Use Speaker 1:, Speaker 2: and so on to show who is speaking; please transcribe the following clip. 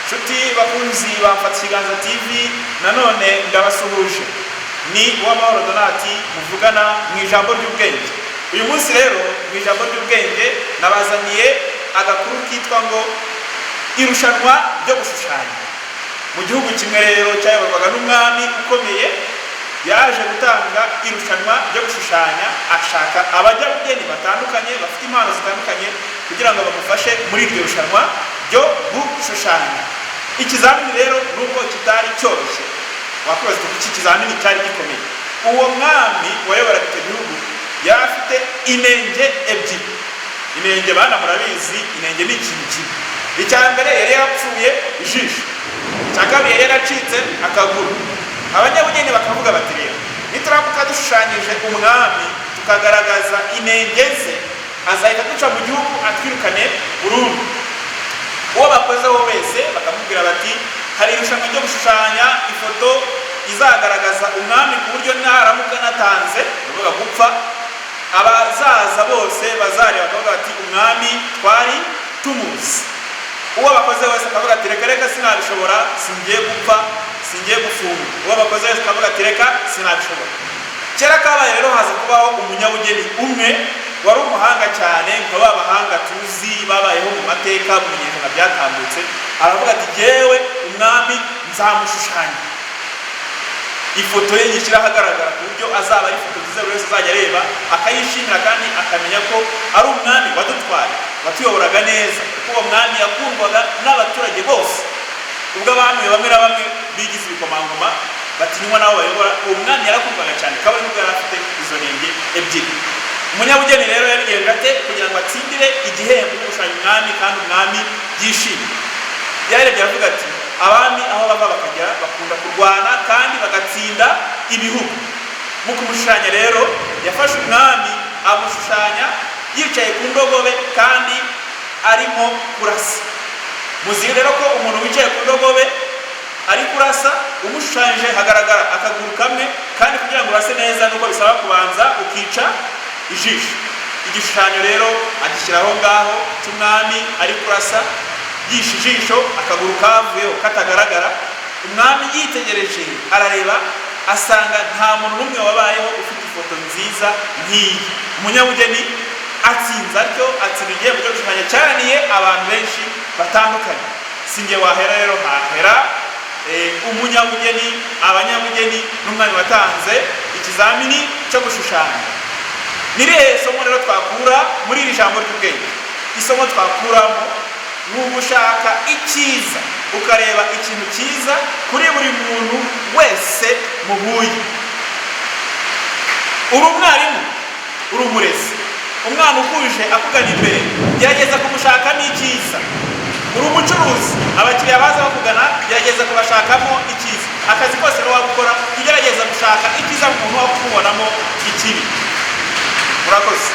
Speaker 1: Nshuti bakunzi ba Mfata Ikiganza TV, nanone ndabasuhuje. Ni Uwamahoro Donati muvugana mu ijambo ry'ubwenge. Uyu munsi rero mu ijambo ry'ubwenge nabazaniye agakuru kitwa ngo irushanwa ryo gushushanya. Mu gihugu kimwe rero cyayoborwaga n'umwami ukomeye, yaje gutanga irushanwa ryo gushushanya, ashaka abanyabugeni batandukanye bafite impano zitandukanye kugira ngo bamufashe muri iryo rushanwa ryo gushushanya. Ikizamini rero nubwo kitari cyoroshye, wakwibaza uti iki kizamini cyari gikomeye? Uwo mwami wayoboraga icyo gihugu yari afite inenge ebyiri. Inenge bana murabizi, inenge ni ikintu kibi. Icya mbere, yari yarapfuye ijisho. Icya kabiri, yari yaracitse akaguru. Abanyabugeni bakavuga bati: "Rero nituramuka dushushanyije umwami tukagaragaza inenge ze, azahita duca mu gihugu atwirukane burundu." Uwo bakozeho wese bakamubwira bati: "Hari irushanwa ryo gushushanya ifoto izagaragaza umwami, ku buryo naramuka natanze, ndavuga gupfa, abazaza bose bazareba bakavuga bati: 'Umwami twari tumuzi.'" Uwo bakoze wese akavuga ati: "Reka reka, sinabishobora, singiye gupfa, singiye gufunga." Uwo bakoze wese akavuga ati: "Reka, sinabishobora." Kera kabaye rero haza kubaho umunyabugeni umwe wari umuhanga cyane, nka ba bahanga tuzi babayeho mu mateka mu binyejana byatambutse. Aravuga ati: "Jyewe umwami nzamushushanya, ifoto ye nyishyira ahagaragara, ku buryo azaba ari ifoto nziza buri wese azajya areba akayishimira, kandi akamenya ko ari umwami wadutwaye, watuyoboraga neza," kuko uwo mwami yakundwaga n'abaturage bose. Ubwo abami bamwe na bamwe bigize ibikomangoma batinywa n'abo bayobora, uwo mwami yarakundwaga cyane, kabone nubwo yari afite izo nenge ebyiri. Umunyabugeni rero yabigenje ate kugira ngo atsindire igihembo cyo gushushanya umwami kandi umwami yishimye? Yarebye aravuga ati: "Abami aho bava bakagera bakunda kurwana kandi bagatsinda ibihugu." Mu kumushushanya rero, yafashe umwami amushushanya yicaye ku ndogobe kandi arimo kurasa. Muzi rero ko umuntu wicaye ku ndogobe ari kurasa, umushushanyije hagaragara akaguru kamwe, kandi kugira ngo urase neza nuko bisaba kubanza ukica ijisho. Igishushanyo rero agishyira aho ngaho cy'umwami ari kurasa, yishe ijisho, akaguru kavuyeho katagaragara. Umwami yitegereje, arareba, asanga nta muntu n'umwe wabayeho ufite ifoto nziza nk'iyi. Umunyabugeni atsinze atyo, atsinda igihembo cyo gushushanya cyananiye abantu benshi batandukanye. Si njye wahera rero, hahera umunyabugeni, abanyabugeni n'umwami watanze ikizamini cyo gushushanya. Ni irihe somo rero twakura muri iri jambo ry'ubwenge? Isomo twakuramo ni ugushaka icyiza, ukareba ikintu cyiza kuri buri muntu wese muhuye. Uri umwarimu, uri umurezi, umwana ukuje akugana imbere, gerageza kumushakamo icyiza. Uri umucuruzi, abakiriya baza bakugana, gerageza kubashakamo icyiza. Akazi kose rero waba ukora, jya ugerageza gushaka icyiza mu muntu, waba kumubonamo ikibi. Murakoze.